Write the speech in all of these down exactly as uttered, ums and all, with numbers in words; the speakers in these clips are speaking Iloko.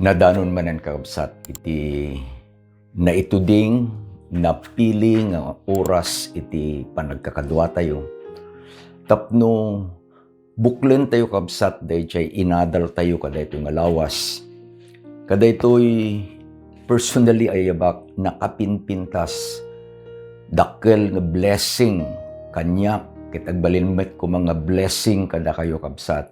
Nadanon manen, kakabsat, iti naituding, napili nga oras iti panagkakaduatayo tapno buklentayo, kabsat, dayjay inadaltayo kadaytoy nga lawas. Kadaytoy personally, ayabak, nakapinpintas, dakkel nga blessing kaniak, ket agbalin met koma nga blessing kadakayo, kabsat.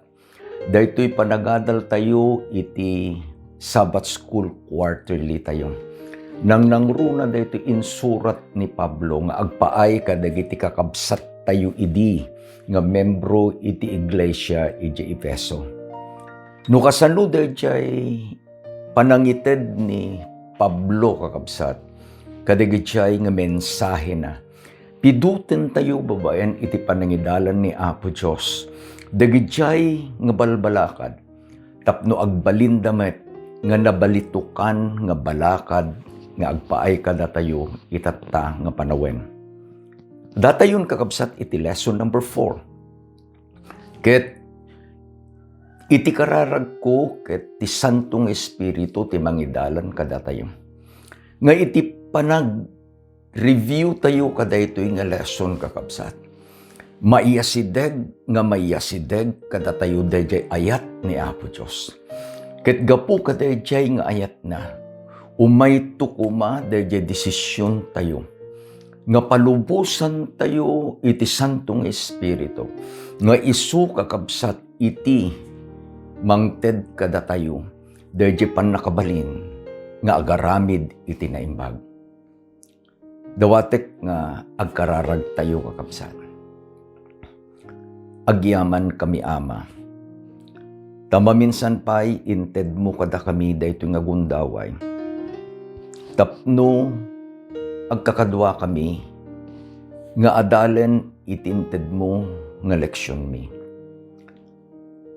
Daytoy panagadaltayo iti Sabbath School Quarterly tayo. Nangnangruna daytoy insurat ni Pablo nga agpaay kadagiti kakabsattayo idi nga membro iti iglesia idiay Efeso. No kasano dayjay panangited ni Pablo, kakabsat, kadagijay nga mensahena, pidutentayo babaen iti panangidalan ni Apo Dios dagijay nga balbalakad, tapno agbalinda met nga nabalitukan nga balakad nga agpaay kadatayo itatta nga panawen. Datayon, kakabsat, iti lesson number four. Ket iti kararagko ket ti Santo nga Espiritu ti mangidalan kadatayo. Nga iti panag-review tayo kadaytoy nga lesson, kakabsat, maiyasideg nga maiyasideg kadatayo dayjay ayat ni Apo Dios. Ket gapu kadayjay nga ayatna, umayto koma dayjay desision tayo nga palubosan tayo iti Santo nga Espiritu, nga isu, kakabsat, iti mangted kadatayo dayjay pannakabalin nga agaramid iti naimbag. Dawatek nga agkararagtayo, kakabsat. Agyamankami, Ama, ta maminsan pay intedmo kadakami daytoy nga gundaway tapno agkakaduakami nga adalen iti intedmo nga leksionmi.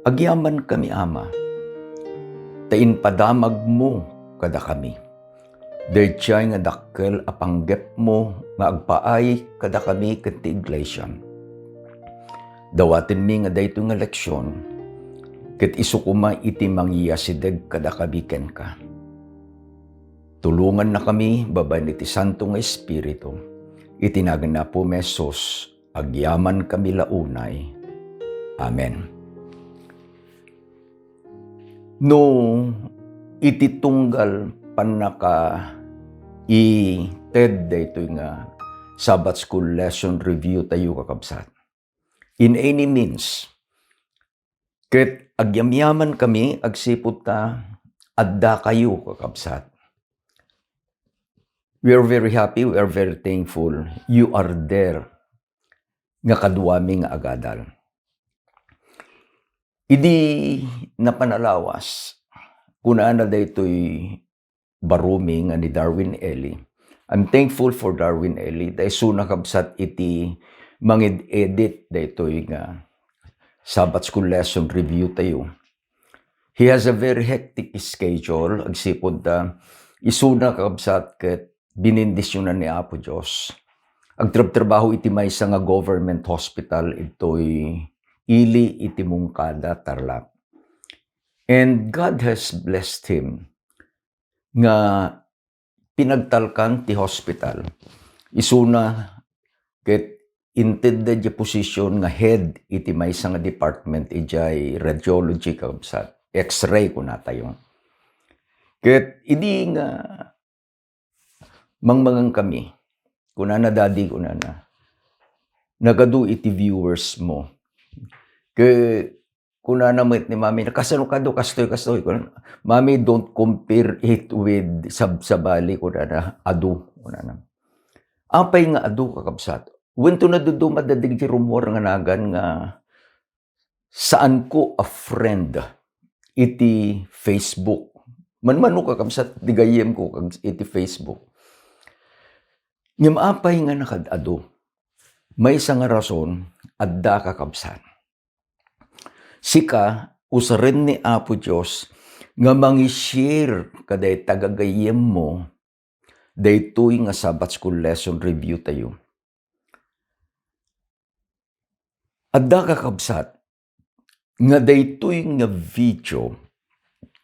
Agyamankami, Ama, ta impadamagmo kadakami dayjay nga dakkel a panggepmo nga agpaay kadakami ken ti iglesiam. Dawatenmi nga daytoy nga leksion ket isu koma iti mangiyasideg kadakami kenka. Tulongannakami babaen iti Santo nga Espiritu, iti nagan ni Apomi Jesus, agyamankami la unay. Amen. No iti tunggal pannakaited daytoy nga Sabbath School Lesson Review tayo, kakabsat, in any means, ket agyamyamankami agsipud ta addakayo, kakabsat. We are very happy, we are very thankful you are there nga kaduami nga agadal. Idi napan a lawas, kunana daytoy barumi nga ni Darwin Eli. I'm thankful for Darwin Eli ta isuna, kabsat, iti manged-edit daytoy nga Sabbath School Lesson Review tayo. He has a very hectic schedule, agsipud ta isuna, kabsat, ket binindisionan ni Apo Dios. Agtrabtrabaho iti maysa nga government hospital, itoy ili iti Moncada, Tarlac. And God has blessed him nga pinagtalkan ti hospital. Isuna ket intedda diay position nga head iti maysa nga department idiay radiology, kabsat. X-ray, kunatayo. Ket idi nga mangmangan kami, kunana, "Daddy," kunana, "nagadu iti viewers mo." Ke, kunana met ni Mami, "Kasano kadu, kastoy, kastoy?" Kunana, "Mami, don't compare it with sabsabali," kunana, "adu," kunana. Apay nga adu, kakabsat? Wen to naduduma dagiti rumor nga nagan nga saanko a friend iti Facebook. Manmano, kakabsat, ti gayyemko kag iti Facebook. Ngem apay nga nakad-adu? Maysa nga rason, adda, kakabsat. Sika, usaren ni Apo Dios nga mangi-share kadayta gagayyemmo daytoy nga Sabbath School Lesson Review tayo. Adda, kakabsat, nga daytoy nga video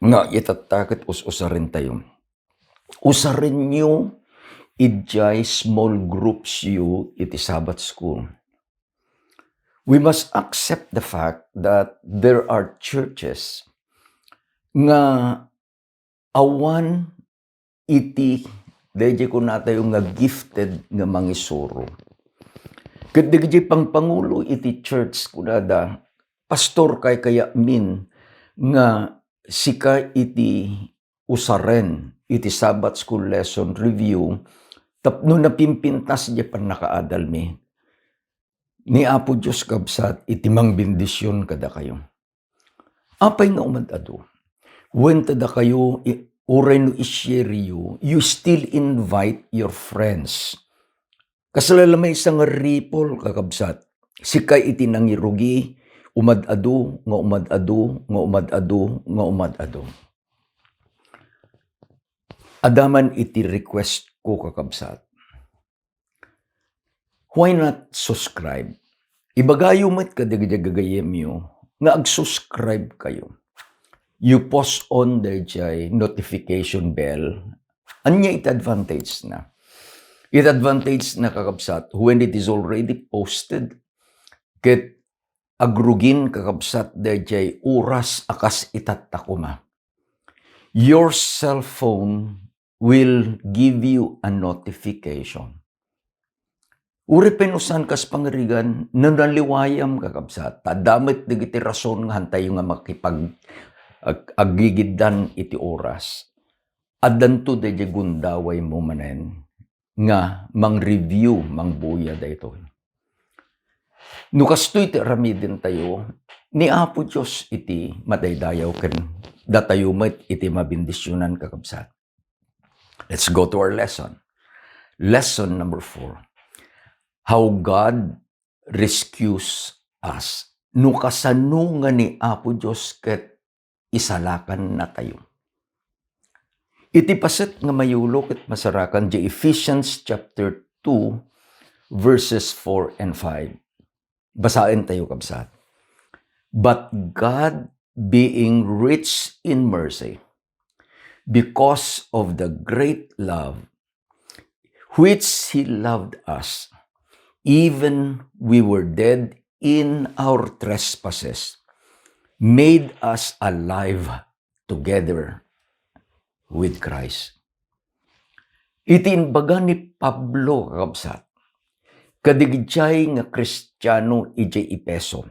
nga itatta ket us-usaren tayo. Usaren yo idiay small groups yo iti Sabbath school. We must accept the fact that there are churches nga awan iti dayjay kunatayo nga gifted nga mangisuro. Ket dagiti pangpangulo iti church, kunada, "Pastor, kaykayatmin nga sika iti usaren iti Sabbath School Lesson Review tapno napimpintas diay pannakaadalmi." Ni Apo Dios, kabsat, iti mangbendision kadakayo. Apay nga umad-adu? Wen ta dakayo, i-, uray no i-share yo, you still invite your friends. Kasla la maysa nga ripple, kakabsat. Sika iti nangirugi, umad-adu, nga umad-adu, nga umad-adu, nga umad-adu. Adda man iti request ko, kakabsat. Why not subscribe? Ibagayo met kadagiti gagayyemyo nga ag-subscribe kayo. You post on dayjay notification bell. Ania iti advantage na? Iti advantage na, kakabsat, when it is already posted, ket agrugin, kakabsat, dayjay oras a kas itatta koma. Your cell phone will give you a notification. Uray pay no saan kas pangarigan, no naliwayam, kakabsat, ta adda met dagiti rason nga hantayo nga makipag-, ag-, aggigiddan iti oras. Addanto dayjay gundawaymo manen nga mang-review, mangbuya daytoy. No kastoy ti aramidentayo, ni Apo Dios iti madaydayaw ken datayo met iti mabendisionan, kakabsat. Let's go to our lesson. Lesson number four. How God rescues us. No kasano nga ni Apo Dios ket isalakannatayo. Iti paset nga mayulo ket masarakan, di Ephesians chapter two, verses four and five. Basaentayo, kabsat. "But God, being rich in mercy, because of the great love which He loved us, even we were dead in our trespasses, made us alive together with Christ." Iti imbaga ni Pablo, kakabsat, kadigdiay nga Kristiano idiay Efeso,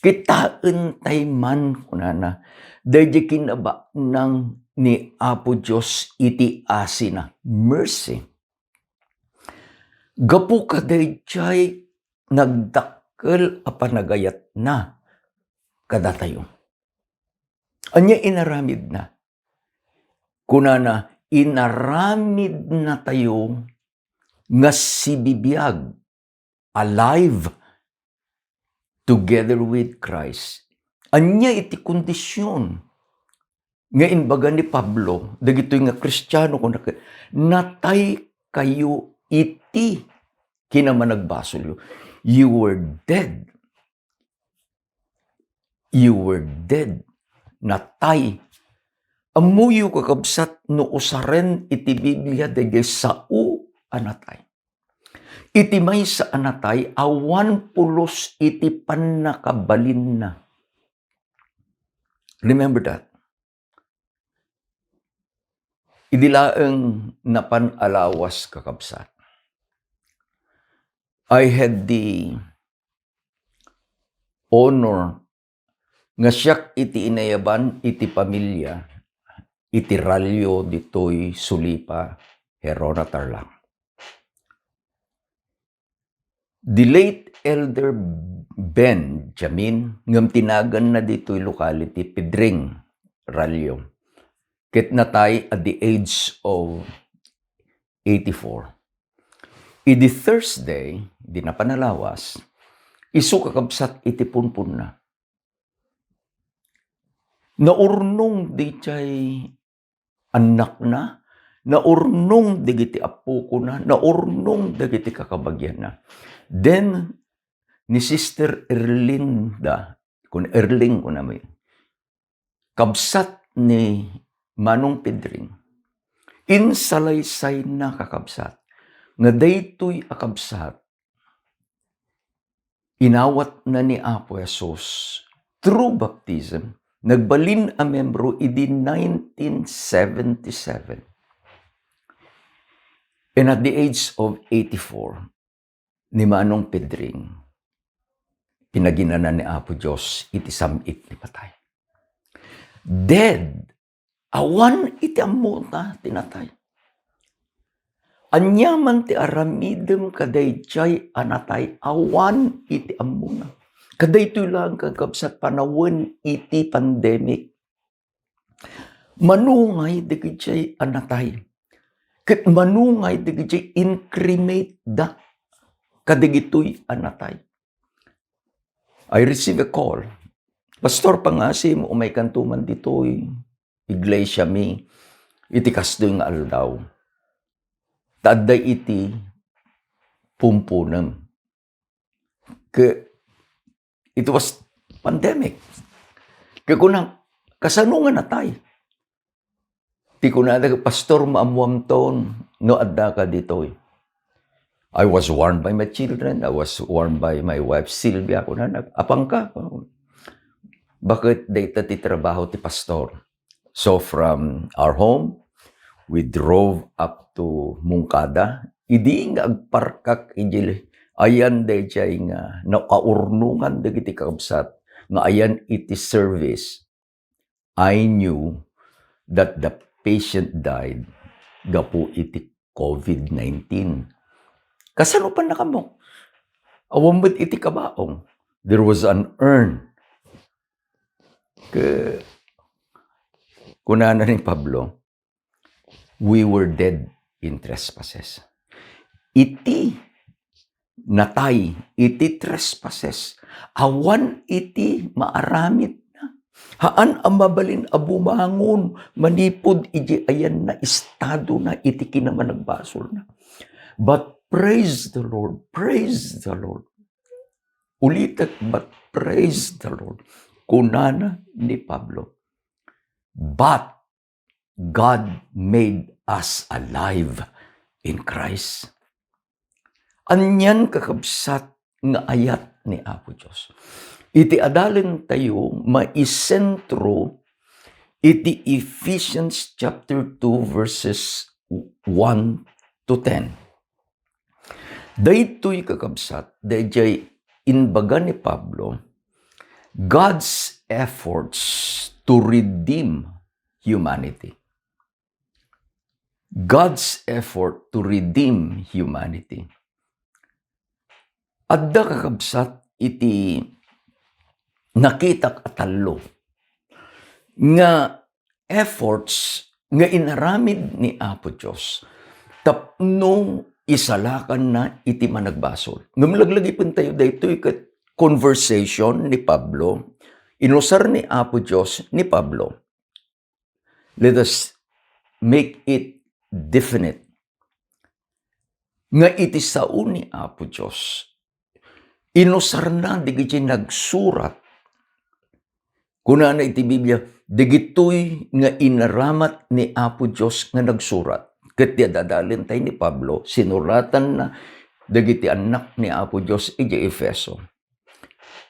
kitaentay man, kunana, daydiay kinabaknang ni Apo Dios iti asina, mercy. Gapu kadaydiay nagdakkel a panagayatna kadatayo. Ania inaramidna? Kunana, inaramidnatayo nga sibibiag, alive together with Christ. Ania iti kondisyon nga imbaga ni Pablo dagitoy nga Kristiano, kuna, "Natay kayo iti kinamanagbasolyo." You were dead. You were dead. Natay. Ammoyo, kakabsat, no usaren iti Biblia dagiti sao a natay. Iti maysa a natay, awan pulos iti pannakabalinna. Remember that. Idi laeng napan a lawas, kakabsat, I had the honor nga siak iti inayaban iti pamilya iti ralio ditoy Sulipa, Gerona, Tarlac. The late Elder Ben Jamin, ngem tinaganna ditoy locality Pedring, Ralio, ket natay at the age of eighty-four. Idi Thursday, di napan a lawas, isu, kakabsat, iti punponna. Naurnong daydiay annakna, naurnong dagiti appokona, naurnong dagiti kakabagianna. Then, ni Sister Erlinda, kun Erling, kunami, "Kabsat, ni Manong Pedring, insalaysayna, kakabsat, nga daytoy a kabsat, inawatna ni Apo Jesus through baptism, nagbalin a membro idi nineteen seventy-seven. And at the age of eighty-four, ni Manong Pedring, pinaginanan ni Apo Dios iti sam-it ni patay. Dead, awan iti ammona ti natay. Ania man ti aramidem kadaydiay a natay, awan iti ammona. Kadaytoy laeng, kakabsat, panawen iti pandemic. Manungay dagiti a natay. Ket manungay dagiti incremate da kadagitoy a natay. I receive a call. "Pastor, pangasim, umaykanto man ditoy iglesia mi iti kastoy nga aldaw. Ta adda iti pumpunem." Ke-, it was pandemic. Ke kuna, "Kasano nga natay?" Ti kunada, "Pastor, maammuamton no addaka ditoy." I was warned by my children, I was warned by my wife Sylvia, kunana, "Apangka?" Baket dayta ti trabaho ti pastor. So from our home, we drove up to Moncada. Idi nga agparkak iti ayan daydiay nga nakaurnongan dagiti kakabsat nga ayan iti service, I knew that the patient died gapu iti covid nineteen. Kasano pannakamo? Awan met iti kabaong. There was an urn. Ke-, kunana ni Pablo, "We were dead in trespasses." Iti natay, iti trespasses, awan iti maaramidna. Haan a mabalin a bumangon manipud iti ayanna, estadona iti kinamanagbasolna. But praise the Lord, praise the Lord. Ulitek, but praise the Lord. Kunana ni Pablo, "But God made us alive in Christ." Anian, kakabsat, nga ayat ni Apo Dios? Iti adalentayo, maisentro iti Ephesians chapter two, verses one to ten. Daytoy, kakabsat, daydiay imbaga ni Pablo, God's efforts to redeem humanity. God's effort to redeem humanity. Adda, kakabsat, iti nakitak a tallo nga efforts nga inaramid ni Apo Dios tapno isalakanna iti managbasol. Ngem laglagipentayo daytoy ket conversation ni Pablo, inusar ni Apo Dios ni Pablo. Let us make it definite nga iti sao ni Apo Dios, inusarna dagiti nagsurat. Kunana iti Biblia, "Dagitoy nga inaramat ni Apo Dios nga nagsurat." Ket ti adalentay ni Pablo, sinuratanna dagiti annak ni Apo Dios idiay Efeso.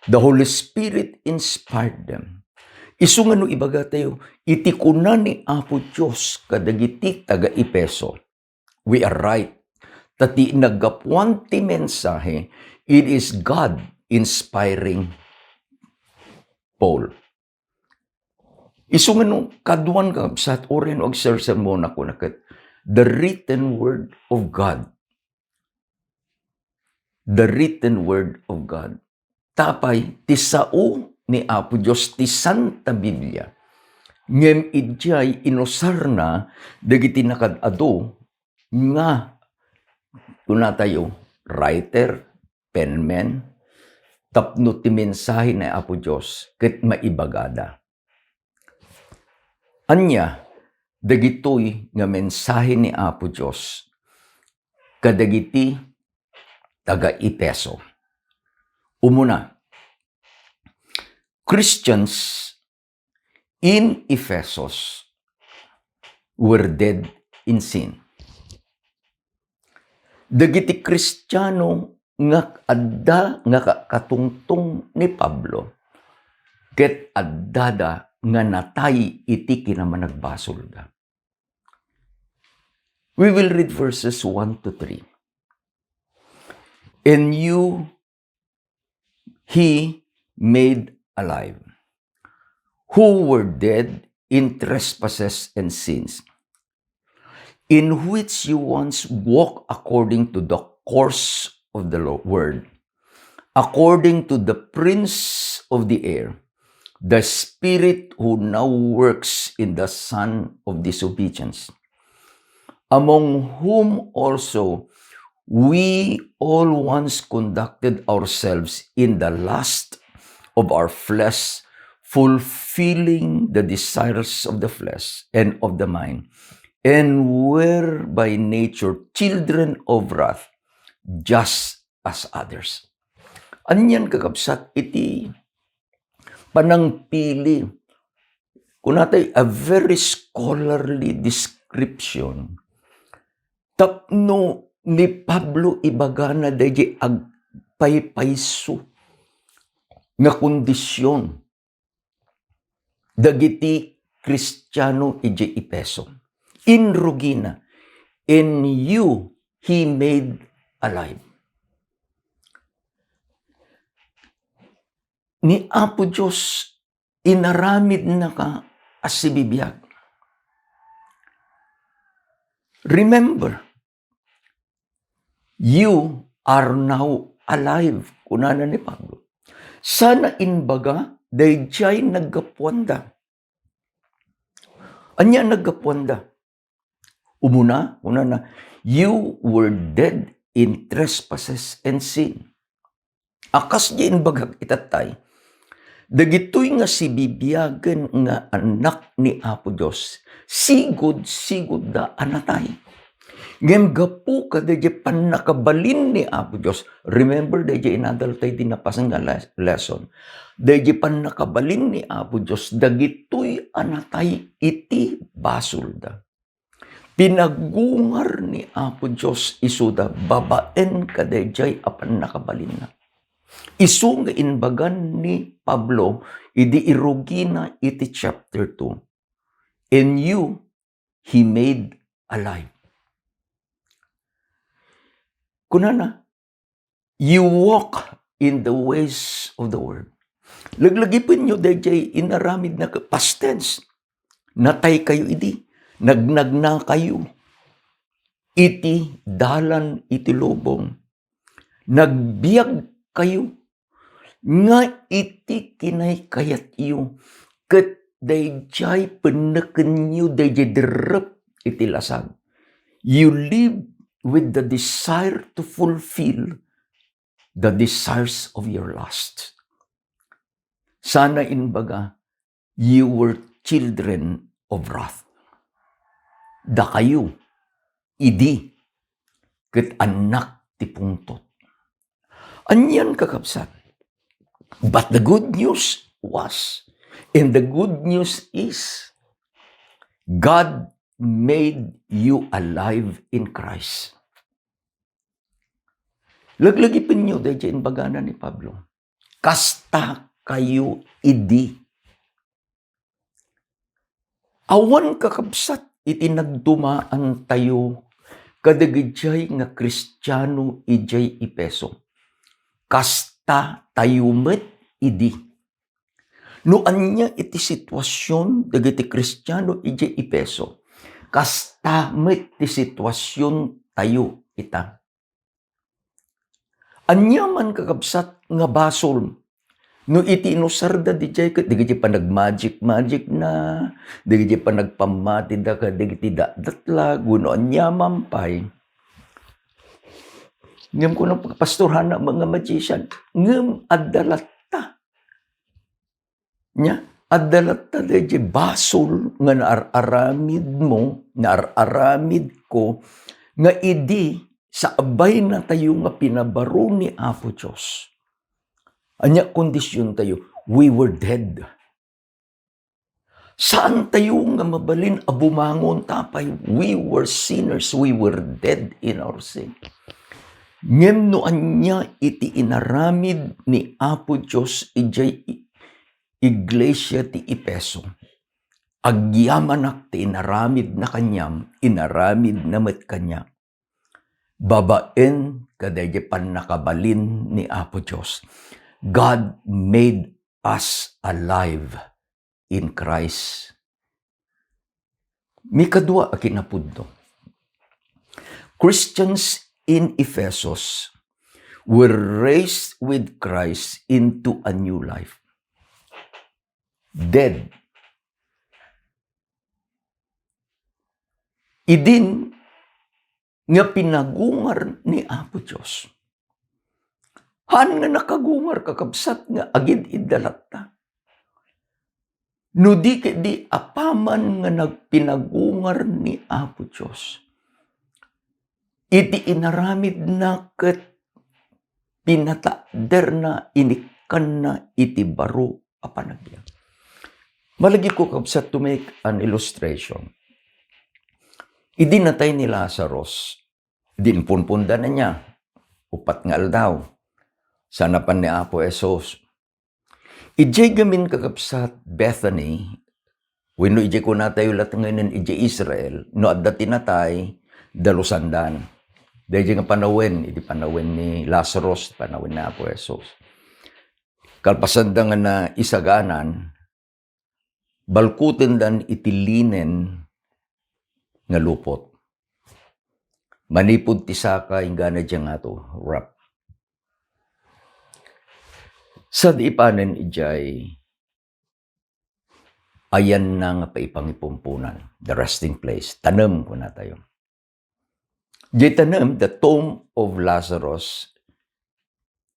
The Holy Spirit inspired them. Isu nga no ibagatayo, iti kuna ni Apo Dios kadagiti taga-Efeso, we are right. Ta ti naggapuan ti mensahe, it is God inspiring Paul. Isu nga no kaduan, kakabsat, uray no agsersermon, kuna ket the written word of God. The written word of God. Tapay ti sao ni Apo Dios ti Santa Biblia. Ngem idiay inusarna dagiti nakad-adu nga, kunatayo, writer, penmen, tapno ti mensahe ni Apo Dios ket maibagada. Ania dagitoy nga mensahe ni Apo Dios kadagiti taga-Efeso? Umuna, Christians in Ephesus were dead in sin. Dagiti Kristiano nga adda nga ka-, katungtong ni Pablo, ket addada nga natay iti kinamanagbasolda. We will read verses one to three. "And you he made alive, who were dead in trespasses and sins, in which you once walked according to the course of the lo-, world, according to the prince of the air, the spirit who now works in the son of disobedience, among whom also we all once conducted ourselves in the lust of our flesh, fulfilling the desires of the flesh and of the mind, and were by nature children of wrath, just as others." Anian, kakabsat, iti panangpili, kunatay, a very scholarly description tapno ni Pablo ibagana daydi agpaypayso nga kondision dagiti Kristiano idiay Efeso. Inrugina, "In you he made alive." Ni Apo Dios inaramidnaka a sibibiag. Remember, "You are now alive," kunana ni Pablo. Sana imbaga daydiay naggapuanda. Ania naggapuanda? Umuna, kunana, "You were dead in trespasses and sin." A kas di imbagak itattay, dagitoy nga sibibiagen nga annak ni Apo Dios, sigud-sigudda a natay. Ngem gapu kadaydiay pannakabalin ni Apo Dios, remember daydiay inadal tay di napasen nga les-, lesson, daydiay pannakabalin ni Apo Dios, dagitoy a natay iti basolda. Pinagungar ni Apo Dios isuda babaen kadaydiay a pannakabalinna. Isu nga imbagan ni Pablo idi irugina iti chapter two, "In you he made alive." Kunana, "You walk in the ways of the world." Laglagipenyo daydiay inaramidna, past tense. Nataykayo idi. Nagnagnakayo iti dalan iti lubong. Nagbiagkayo nga iti kinaykayatyo ket daydiay pennekenyo daydiay derrep iti lasag. You live with the desire to fulfill the desires of your lust. Sana imbaga, "You were children of wrath." Dakayo idi ket annak ti pungtot. Anian, kakabsat. But the good news was, and the good news is, God made you alive in Christ. Laglagipenyo daydiay imbagana ni Pablo. Kasta kayo idi. Awan, kakabsat, iti nagdumaan tayo kadagijay nga Kristiano idiay Efeso. Kasta tayo met idi. No ania iti situasion dagiti Kristiano idiay Efeso, kasta met ti situasion tayo ita. Ania man, kakabsat, nga basol? No iti inusarda didiay ket dagiti panagmagic-magic na, dagiti panagpammatida kadagiti datdatlag, wenno ania man pay. Ngem kuna, "Pastor, haanna nga magician." Ngem adda latta. Nia, adda latta daydiay basol nga naar-aramidmo, naar-aramidko, nga idi sabayna tayo nga pinabaro ni Apo Dios. Ania kondision tayo? We were dead. Saan tayo nga mabalin a bumangon ta pay. We were sinners, we were dead in our sin. Ngem no ania iti inaramid ni Apo Dios idiay i-, iglesia ti Efeso, agyamanak ti inaramidna kaniam, inaramidna met kaniak. Babaen kadaydi pannakabalin ni Apo Dios, God made us alive in Christ. Mikadua a kinapudno, Christians in Ephesus were raised with Christ into a new life. Dead. Idin nga pinagungar ni Apo Dios. Haan nga nakagungar, kakabsat, nga agid-idda latta. No di ketdi apaman nga nagpinagungar ni Apo Dios, iti inaramidna ket pinatakderna, inikkanna iti baro a panagbiag. Malagipko, kabsat, to make an illustration. Idi natay ni Lazarus, di impunpunda na niya. Upat nga aldaw. Saan napan ni Apo Jesus. Idiay gamin, kakabsat, Bethany, wenno idiay kunatayo latta ngayen idiay Israel, no adda ti natay, dalusandan. Daydiay nga panawen, idi panawen ni Lazarus, panawen ni Apo Jesus. Kalpasanda nga naisaganan, balkutendan iti linen nga lupot. Manipud ti saka, inggana diay ngato, wrap. Sadi ipanen idiay ayanna nga paipangipumpunan, the resting place, tanem, kunatayo. Diay tanem, the tomb of Lazarus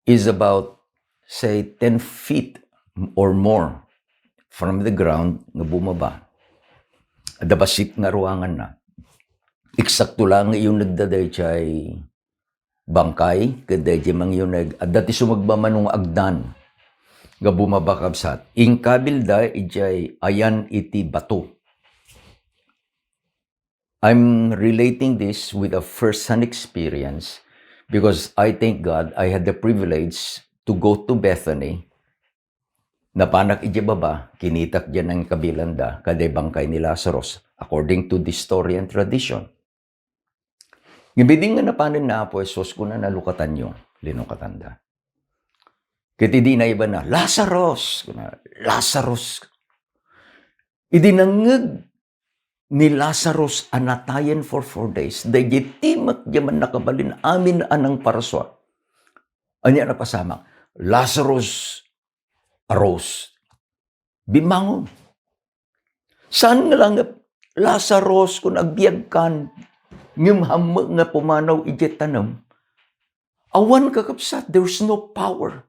is about, say, ten feet or more from the ground nga bumaba. Adda bassit nga ruanganna. Eksakto lang nga iyunegda daydiay bangkay, ket daydiay mangyuneg, adda ti sumagmamano nga agdan nga bumaba, kabsat. Inkabilda idiay ayan iti bato. I'm relating this with a first-hand experience because I thank God I had the privilege to go to Bethany. Napanak idiay baba, kinitak diay nangikabilanda, kaday bangkay ni Lazarus, according to the story and tradition. Ngem idi nga napanen ni Apo Jesus, kunana, "Lukatanyo." Linukatanda. Ket idi naibana, "Lazarus!" Kuna, "Lazarus!" Idi nangngeg ni Lazarus a natayen for four days, daydiay timek diay mannakabalin amin a nangparasua. Ania napasamak? "Lazarus, arose." Bimmangon. Saan nga langep, "Lazarus, kun agbiagkan," ngem hammek nga pumanaw idiay tanem. Awan, kakabsat, there's no power.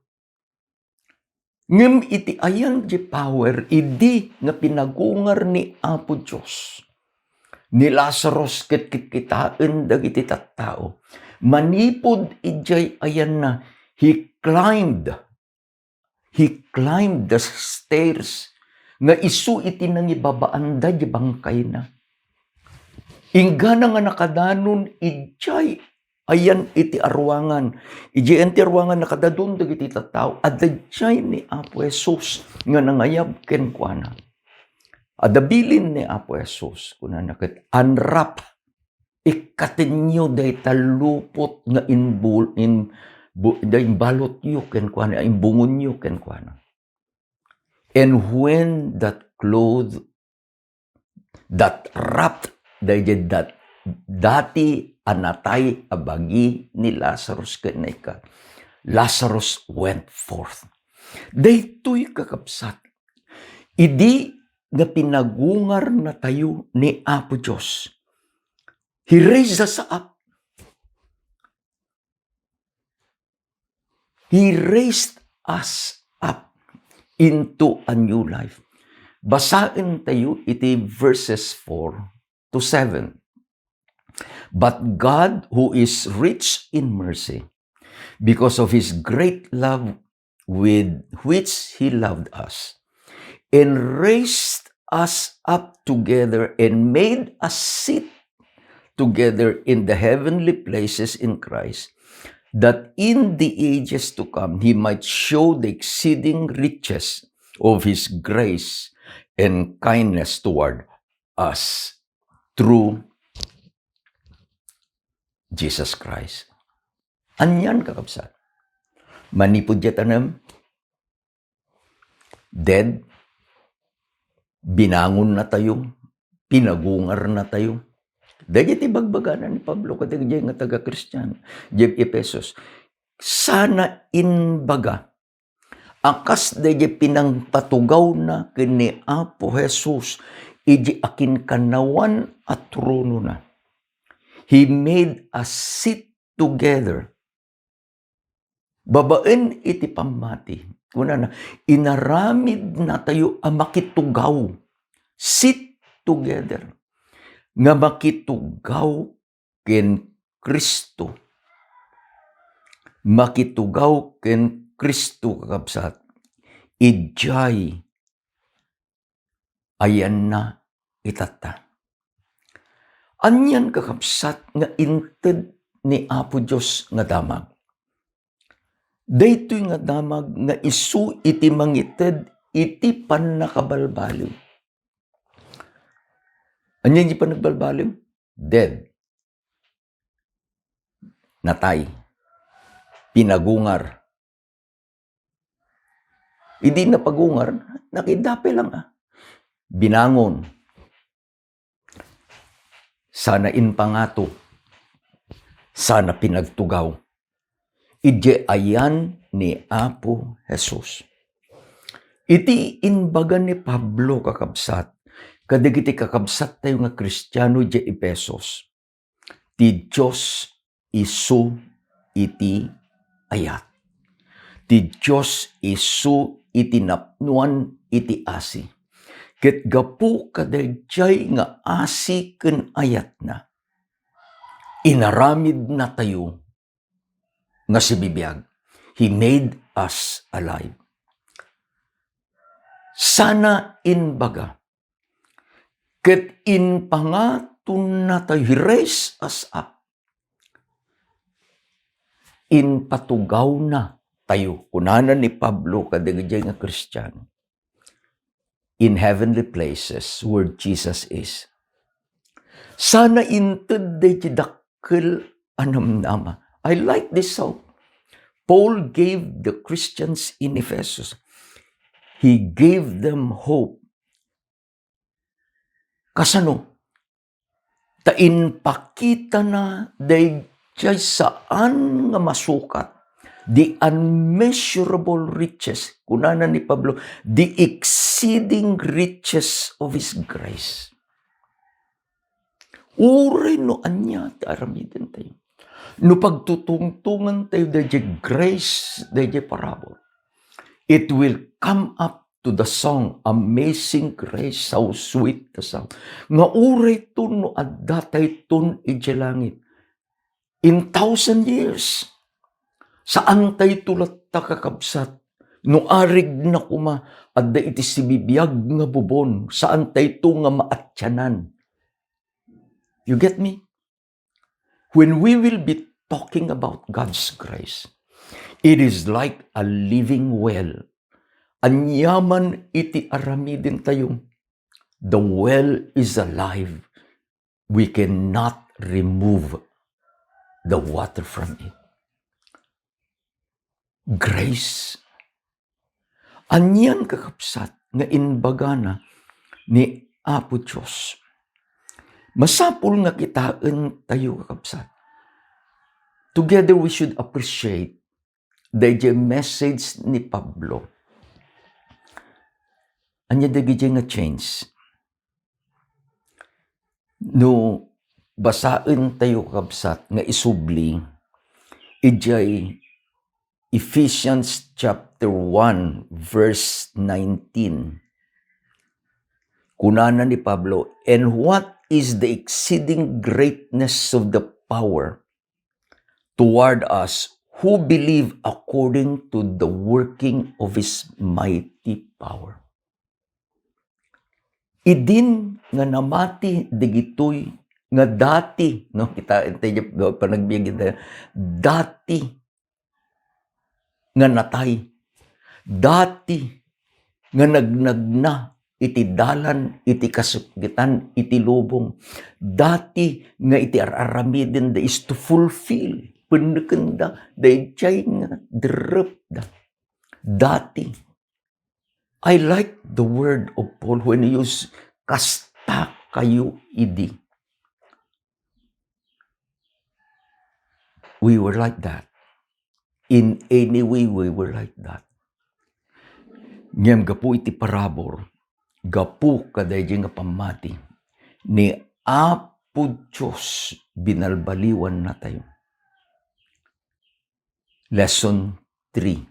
Ngem iti ayan diay power, idi nga pinagungar ni Apo Dios ni Lazarus ket kitkitaen dagiti tattao, manipud idiay ayanna, he climbed, he climbed the stairs, nga isu iti nangibabaanda diay bangkayna. Inggana nga nakadanon idiay ayan iti aruangan. Idiay ayan ti aruangan, nakadadon dagiti tattao. Adda idiay ni Apo Jesus nga nangayab kenkuana. Adda bilin ni Apo Jesus, kunana ket, "Unwrap, ikkatenyo dayta lupot nga inbul-, in-, bu-, da imbalutyo kenkuana, imbungonyo kenkuana." And when that cloth that wrapped daydiay dat-, dati a natay a bagi ni Lazarus ken naikkan, Lazarus went forth. Daytoy, kakabsat, idi nga pinagungarnatayo ni Apo Dios, He raised us up. He raised us up into a new life. Basaen tayo iti verses four to seven. "But God, who is rich in mercy, because of his great love with which he loved us, and raised us up together and made us sit together in the heavenly places in Christ, that in the ages to come he might show the exceeding riches of his grace and kindness toward us through Jesus Christ. Anian, kakabsat? Manipud diay tanem, dead, binangonnatayo, pinagungarnatayo. Daydiay ti ibagbagana ni Pablo kadagiti nga taga-Kristian, diay Efesos. Sana imbaga a kas daydiay pinangpatugawna ken ni Apo Jesus idi akinkanawan a tronona. He made us sit together. Babaen iti pammati, kunana, inaramidnatayo a makitugaw, sit together, nga makitugaw ken Cristo. Makitugaw ken Cristo, kakabsat, idiay ayanna itatta. Anian, kakabsat, nga inted ni Apo Dios nga damag? Daytoy nga damag nga isu iti mangited iti pannakabalbaliw. Anian ti pannakabalbaliw? Dead. Natay. Pinagungar. Idi napagungar, nakiddapay lang, ah. Binangon. Sana impangato. Sana pinagtugaw. Idiay ayan ni Apo Jesus. Iti imbaga ni Pablo, kakabsat, kadagiti kakabsattayo nga Kristiano idiay Efesos, ti Dios isu iti ayat. Ti Dios isu iti napnoan iti asi. Ket gapu kadaydiay nga asi ken ayatna, inaramidnatayo nga sibibiag. He made us alive. Sana imbaga, ket impangatonnatayo, he raised us up. Impatugawna tayo, kunana ni Pablo kadagiti nga Kristiano, in heavenly places where Jesus is. Sana inted daydi dakkel a namnama. I like this song. Paul gave the Christians in Ephesus, he gave them hope. Kasano? Ta impakitana daydiay saan nga masukat, the unmeasurable riches, kunana ni Pablo, the exceeding riches of His grace. Uray no ania ti aramidentayo, no pagtutungtongantayo daydiay grace, daydiay parabur, it will come up to the song, "Amazing Grace, how sweet the sound." Nga urayton no addatayton idiay langit in thousand years, saantayto latta, kakabsat, no arigna koma adda iti sibibiag nga bubon, saantayto nga maatianan. You get me? When we will be talking about God's grace, it is like a living well. Aniaman iti aramidentayo, the well is alive. We cannot remove the water from it. Grace. Anian, kakabsat, nga imbagana ni Apo Dios? Masapul nga kitaentayo, kakabsat. Together we should appreciate daydiay message ni Pablo. Ania dagiti nga change? No basaentayo, kabsat, nga isubli idiay Ephesians chapter one, verse nineteen, kunana ni Pablo, "And what is the exceeding greatness of the power toward us who believe, according to the working of His mighty power." Idin nga namati dagitoy nga dati, no? Kitaen tayo, panagbiag ita, dati nga natay, dati nga nagnagna iti dalan, iti kasukgitan, iti lubong, dati nga iti ar-aramidenda is to fulfill, pennekenda, daydiay nga derrepda. Dati. I like the word of Paul when he use, "Kasta kayo idi." We were like that. In any way, we were like that. Ngem gapu iti parabur, gapu kadaydi nga pammati, ni Apo Dios binalbaliwannatayo. Lesson three.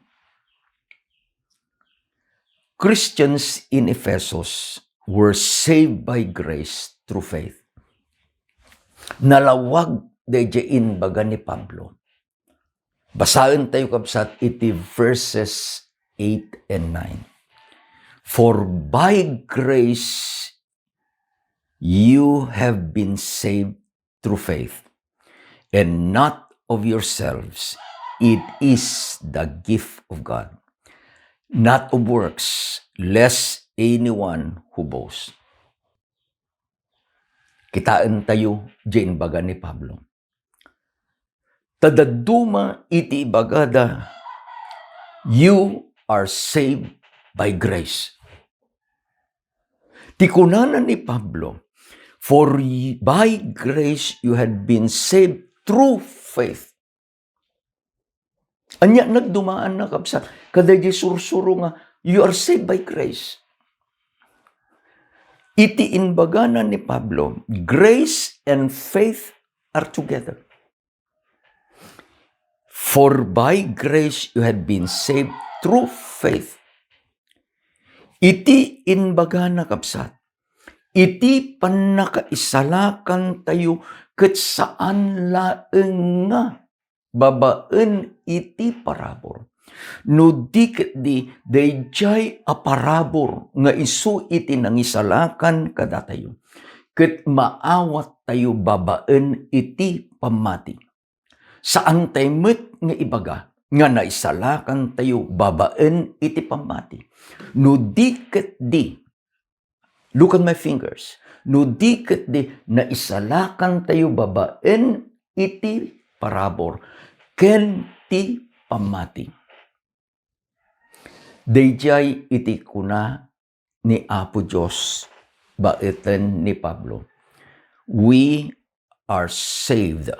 Christians in Ephesus were saved by grace through faith. Nalawag daydi imbaga ni Pablo. Basaentayo, kabsat, iti verses eight and nine. "For by grace you have been saved through faith, and not of yourselves. It is the gift of God, not of works, lest anyone who boasts." Kitaentayo diay imbaga ni Pablo. Ta dadduma iti ibagada, "You are saved by grace." Ti kunana ni Pablo, "For y-, by grace you had been saved through faith." Ania nagdumaanna, kabsat, kadaydi sursuro nga, "You are saved by grace." Iti imbagana ni Pablo, grace and faith are together. "For by grace you had been saved through faith." Iti imbagana, kabsat, iti pannakaisalakantayo ket saan laeng nga babaen iti parabur. No di ketdi, daydiay a parabur nga isu iti nangisalakan kadatayo, ket maawattayo babaen iti pammati. Saantay met nga ibaga nga naisalakantayo babaen iti pammati. No di ketdi, look at my fingers, no di ketdi naisalakantayo babaen iti parabur ken ti pammati. Daydiay iti kuna ni Apo Dios baeten ni Pablo, "We are saved.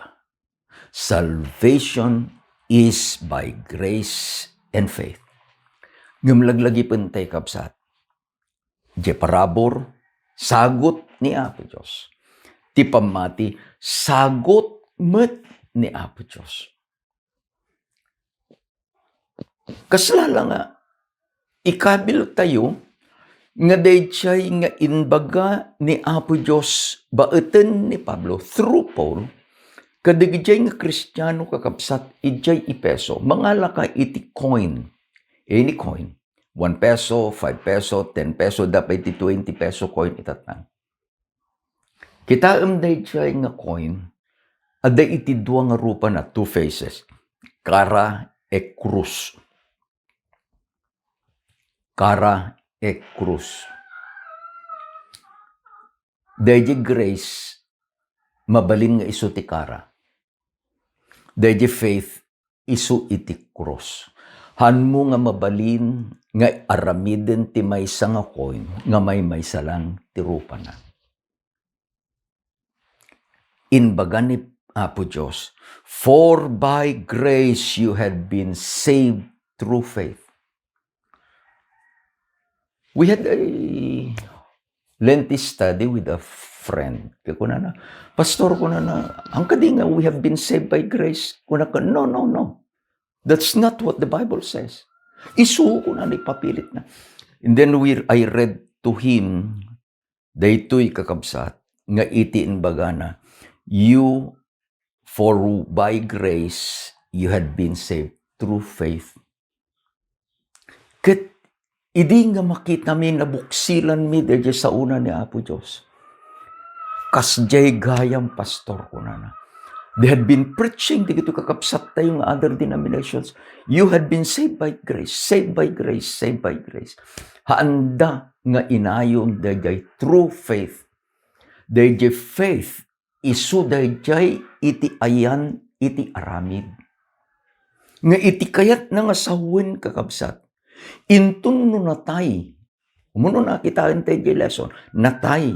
Salvation is by grace and faith." Ngem laglagipentayo, kabsat, diay parabur, sagut ni Apo Dios. Ti pammati, sagut met ni Apo Dios. Kasla la nga ikabiltayo nga daydiay nga imbaga ni Apo Dios baeten ni Pablo through Paul kadagiti nga Kristiano, kakabsat, idiay Efeso, mangalaka iti coin, any coin, one peso, five peso, ten peso, apay iti twenty peso coin itatna. Kitaem daydiay nga coin, adda iti dua nga rupana, two faces, kara e krus. Kara e krus. Daydiay grace, mabalin nga isu ti kara. Daydiay faith, isu iti krus. Hanmo nga mabalin nga aramiden ti maysa nga coin nga maymaysa lang ti rupana. Imbaga ni Apo Dios, "For by grace you have been saved through faith." We had a lengthy study with a friend. Kaya kunana, "Pastor," kunana, "ang kadi nga we have been saved by grace?" Kunana, "No, no, no. That's not what the Bible says." Isu, kunana, ipapilit na. And then we, I read to him, daytoy, kakabsat, nga iti imbagana, "You, for by grace, you had been saved through faith." Ket Idi nga makitami, nabuksilanmi daydiay saona ni Apo Dios. Kasdiay gayam, Pastor, kunana. They had been preaching, dagitoy kakabsattayo nga other denominations. You had been saved by grace, saved by grace, saved by grace. Haanda nga inayon daydiay true faith. Daydiay faith, isu daydiay iti ayan iti aramid. Nga iti kayatna nga sawen, kakabsat, inton no natay, umuna nakitaen tayo di lesson, natay,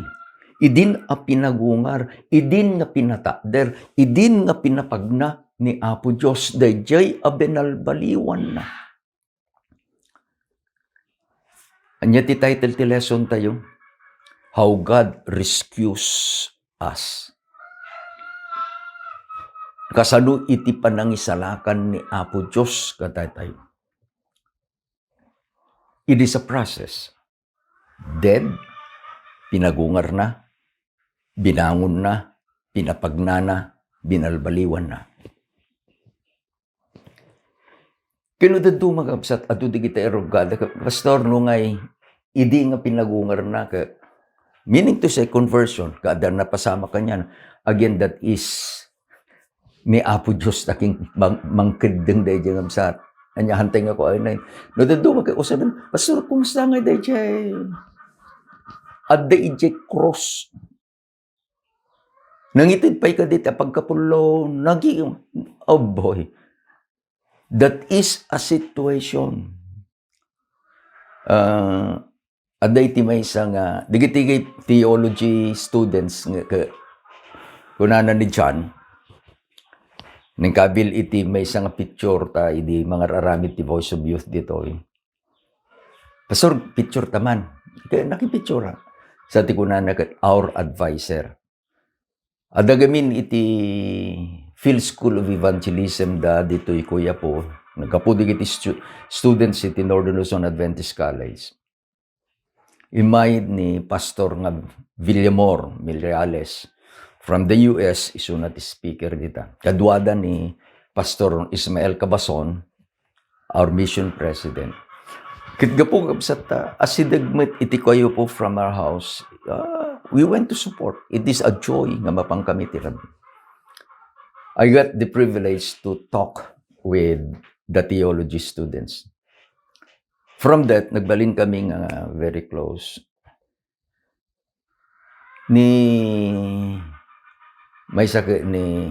idin a pinagungar, idin nga pinatakder, idin nga pinapagna ni Apo Dios daydiay a binalbaliwanna. Ania ti title ti lesson tayo? How God Rescues Us. Kasano iti panangisalakan ni Apo Dios kadatayo? It is a process. Dead, pinagungarna, binangonna, pinapagnana, binalbaliwanna. Ket no dadduma, kakabsat, adu dagiti arugada, ka, Pastor, no ngay, idi nga pinagungarna, ka, meaning to say, conversion, ka adda napasamak kaniana. Again, that is ni Apo Dios, taking mang-, mangkeddeng daydiay, kakabsat. Ania, hantay nga ko ay nay. No dadduma, ka, usaben, Pastor, kumusta ngay daydiay? Adda idiay cross. Nangited pay kadi ta pagkapullo, nagi-, oh boy. That is a situation. Ah, adda iti maysa nga, dagiti theology students nga ka-, kunana ni John, nangkabil iti maysa nga picture ta idi mangar-aramid ti Voice of Youth ditoy. Pastor, picture ta man. Kaya nakipicture, ha. Sa ti kunana ket our advisor. Adda gamin iti Field School of Evangelism da ditoy Quiapo. Naggapu dagiti stu-, students iti Northern Luzon Adventist College. Immay ni Pastor nga Villamor Milreales from the U S, isuna ti speaker dita. Kaduada ni Pastor Ismael Cabazon, our mission president. Ket gapu, kakabsat, ta asideg met iti Quiapo from our house, ah, we went to support. It is a joy nga mapankami ti rabii. I got the privilege to talk with the theology students. From that, nagbalin kami nga very close. Ni maysa ket ni,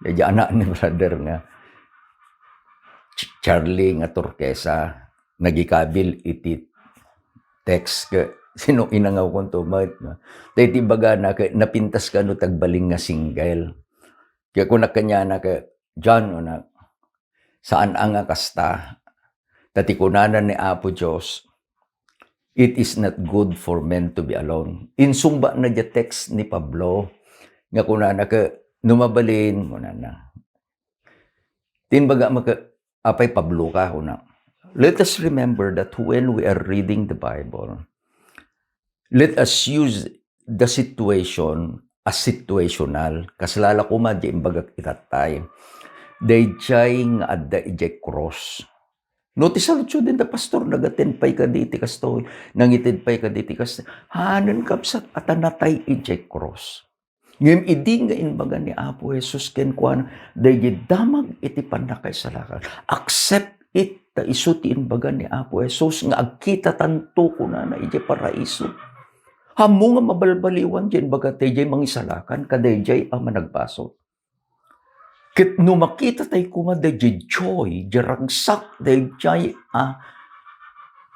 daydi anak ni brother nga Ch-, Charlie nga Turquesa, nagikabil iti text ket sino inangawkonto met, no? Ta iti ibagana ket napintas kano ti agbalin nga single. Kaya kunak kaniana ket, "John," kunak, "saan a nga kasta. Ta ti kunana ni Apo Dios, 'It is not good for men to be alone.'" Insungbatna diay text ni Pablo nga kunana ket, "No mabalin," kunana. Ti inbaga met ket, "Apay, Pablo ka?" kuna. Let us remember that when we are reading the Bible, let us use the situation as situational. Kasla la koma diay imbagak itattay. Daydiay nga adda idiay cross. No ti saludsodenda, "Pastor, nagaten pay kadi iti kastoy? Nangited pay kadi iti kastoy?" Hanen, kabsat, a ta natay idiay cross. Ngem idi nga imbaga ni Apo Jesus kenkuana, daydi damag iti pannakaisalakan. Accept it, ta isu ti imbaga ni Apo Jesus nga agkitatanto, kunana, idiay paraiso. Ammo nga mabalbaliwan diay imbaga ta idiay mangisalakan kadaydiay a managbasol. Ket no makitatay koma daydiay joy, diay ragsak, daydiay a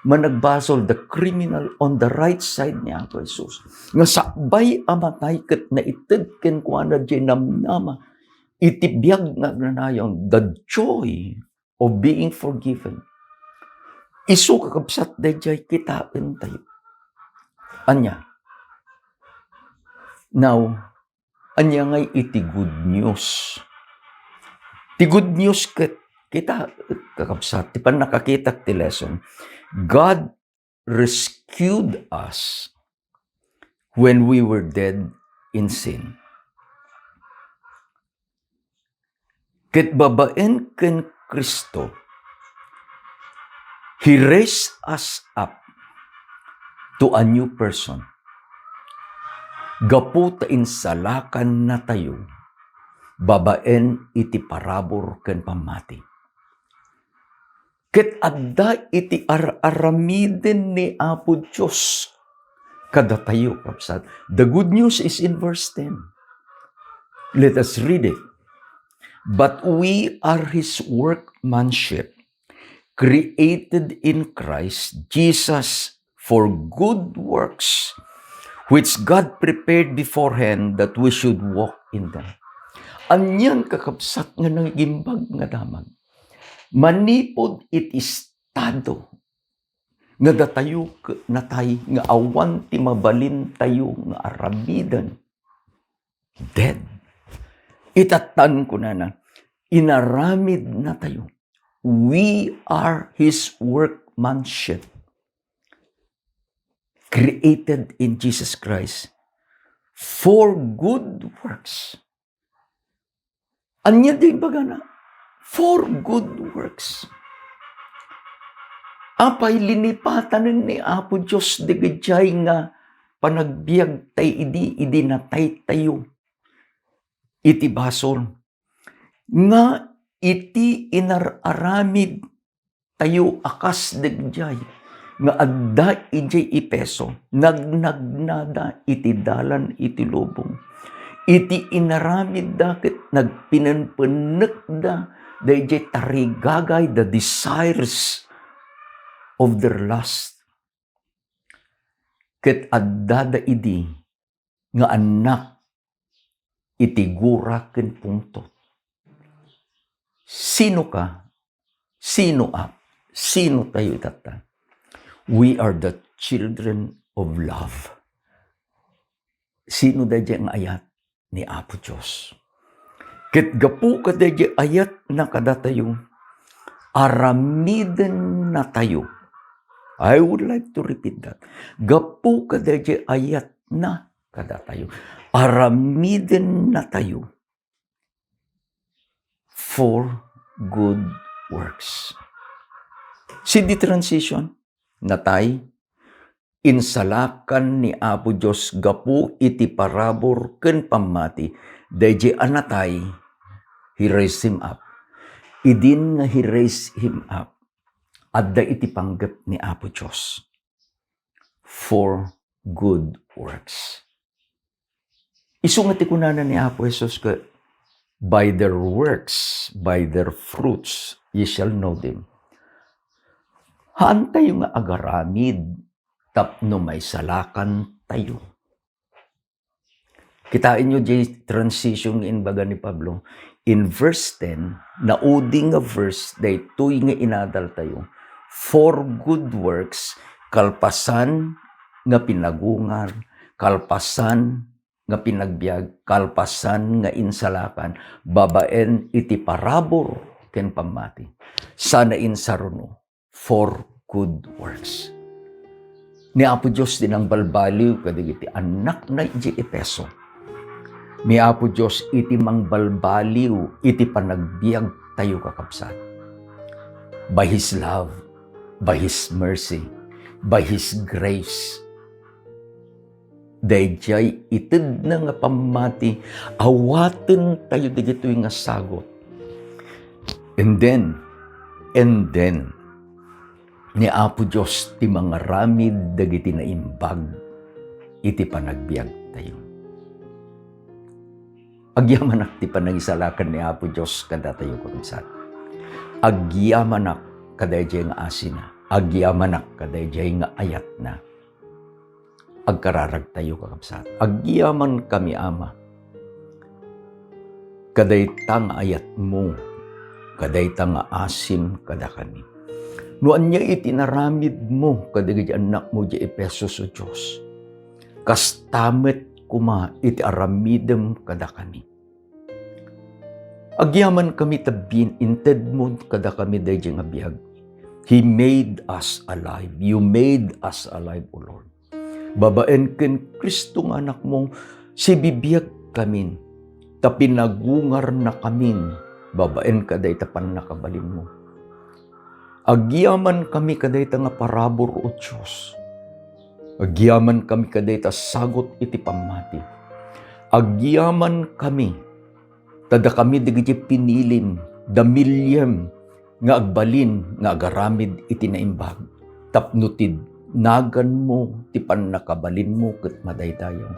managbasol, the criminal on the right side ni Apo Jesus, nga sakbay a matay ket naited kenkuana diay namnama iti biag nga agnanayon, the joy of being forgiven. Isu, kakabsat, daydiay kitaentayo. Ania? Now, ania ngay iti good news? Ti good news ket, kita, kakabsat, ti pannakakitak ti lesson, God rescued us when we were dead in sin. Ket babaen ken Cristo, He raised us up to a new person. Gapu ta insalakannatayo babaen iti parabur ken pammati. Ket adda iti ar-aramiden ni Apo Dios kadatayo, kabsat. The good news is in verse ten. Let us read it. "But we are his workmanship, created in Christ Jesus for good works, which God prepared beforehand that we should walk in them." Anian, kakabsat, nga nangigimbag nga damag? Manipud iti estado nga datayo ket natay, nga awan ti mabalintayo nga aramiden. Dead. Itattan kunana, inaramidnatayo. We are his workmanship, created in Jesus Christ for good works. Ania ti imbagana? For good works. Apay, linipatanen ni Apo Dios dagijay nga panagbiag tay idi, idi natay tayo iti basol. Nga iti inar-aramid tayo a kas dagijay nga adda idiay Efeso, nagnagnada iti dalan iti lubong. Iti inaramidda ket nagpinenpennekda daydiay tarigagay, the desires of their lust. Ket addada idi nga annak iti gura ken pungtot. Sino ka? Sino ak? Sino tayo itatta? We are the children of love. Sino daydiay nga ayat? Ni Apo Dios. Ket gapu kadaydiay ayatna kadatayo, aramidennatayo. I would like to repeat that. Gapu kadaydiay ayatna kadatayo, aramidennatayo for good works. See the transition? Natay, insalakan ni Apo Dios gapu iti parabur ken pammati daydiay a natay, he raised him up. Idin nga he raised him up, adda iti panggep ni Apo Dios for good works. Isu nga ti kunana ni Apo Jesus ket, "By their works, by their fruits, ye shall know them." Haantayo nga agaramid tapno maisalakantayo. Kitaenyo diay transition nga imbaga ni Pablo. In verse ten, naudi nga verse daytoy nga inadaltayo. For good works, kalpasan nga pinagungar, kalpasan nga pinagbiag, kalpasan nga insalakan, babaen iti parabur ken pammati. Sana insaruno for good works. Ni Apo Dios ti nangbalbaliw kadagiti annakna idiay Efeso. Ni Apo Dios iti mangbalbaliw iti panagbiag tayo, kakabsat. By His love, by His mercy, by His grace. Daydiay itedna nga pammati, awaten tayo dagitoy nga sagut. And then, and then, ni Apo Dios ti mangaramid dagiti naimbag iti panagbiag tayo. Agyamanak ti panangisalakan ni Apo Dios kadatayo, kakabsat. Agyamanak kadaydiay nga asina. Agyamanak kadaydiay nga ayatna. Agkararagtayo, kakabsat. Agyamankami, Ama, kadayta nga ayatmo, kadayta nga asim kadakami. No ania iti inaramidmo kadagiti annakmo diay Efeso, O Dios, kasta met koma iti aramidem kadakami. Agyamankami ta bin-, intedmo kadakami daydiay nga biag. He made us alive. You made us alive, O Lord. Babaen ken Cristo nga Anakmo, sibibiagkamin, ta pinagungarnakamin babaen kadayta pannakabalinmo. Agyamankami kadayta nga parabur, O Dios. Agyamankami kadayta sagut iti pammati. Agyamankami ta dakami dagiti pinilim, damiliem nga agbalin nga agaramid iti naimbag tapno ti naganmo ti pannakabalinmo ket madaydayaw.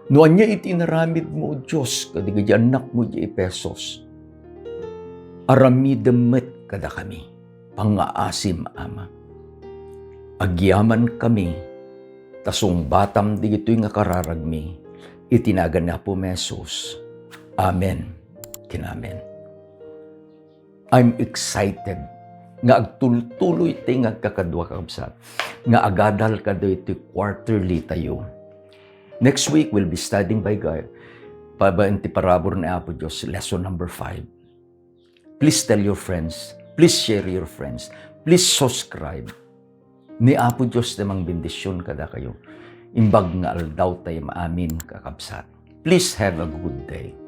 No ania iti inaramidmo, Dios, kadagiti annakmo di Efesos, aramidem met kadakami. Pangngaasim, Ama. Agyamankami ta sungbatam dagitoy nga kararagmi iti nagan ni Apo Jesus. Amen ken amen. I'm excited nga agtultuloy ti nga agkakadua, kakabsat, nga agadal kadagitoy quarterly tayo. Next week, we'll be studying by God, babaen ti parabur ni Apo Dios, lesson number five. Please tell your friends. Please share your friends. Please subscribe. Ni Apo Dios ti mangbendisyon kadakayo. Imbag nga aldaw tayo maamin, kakabsat. Please have a good day.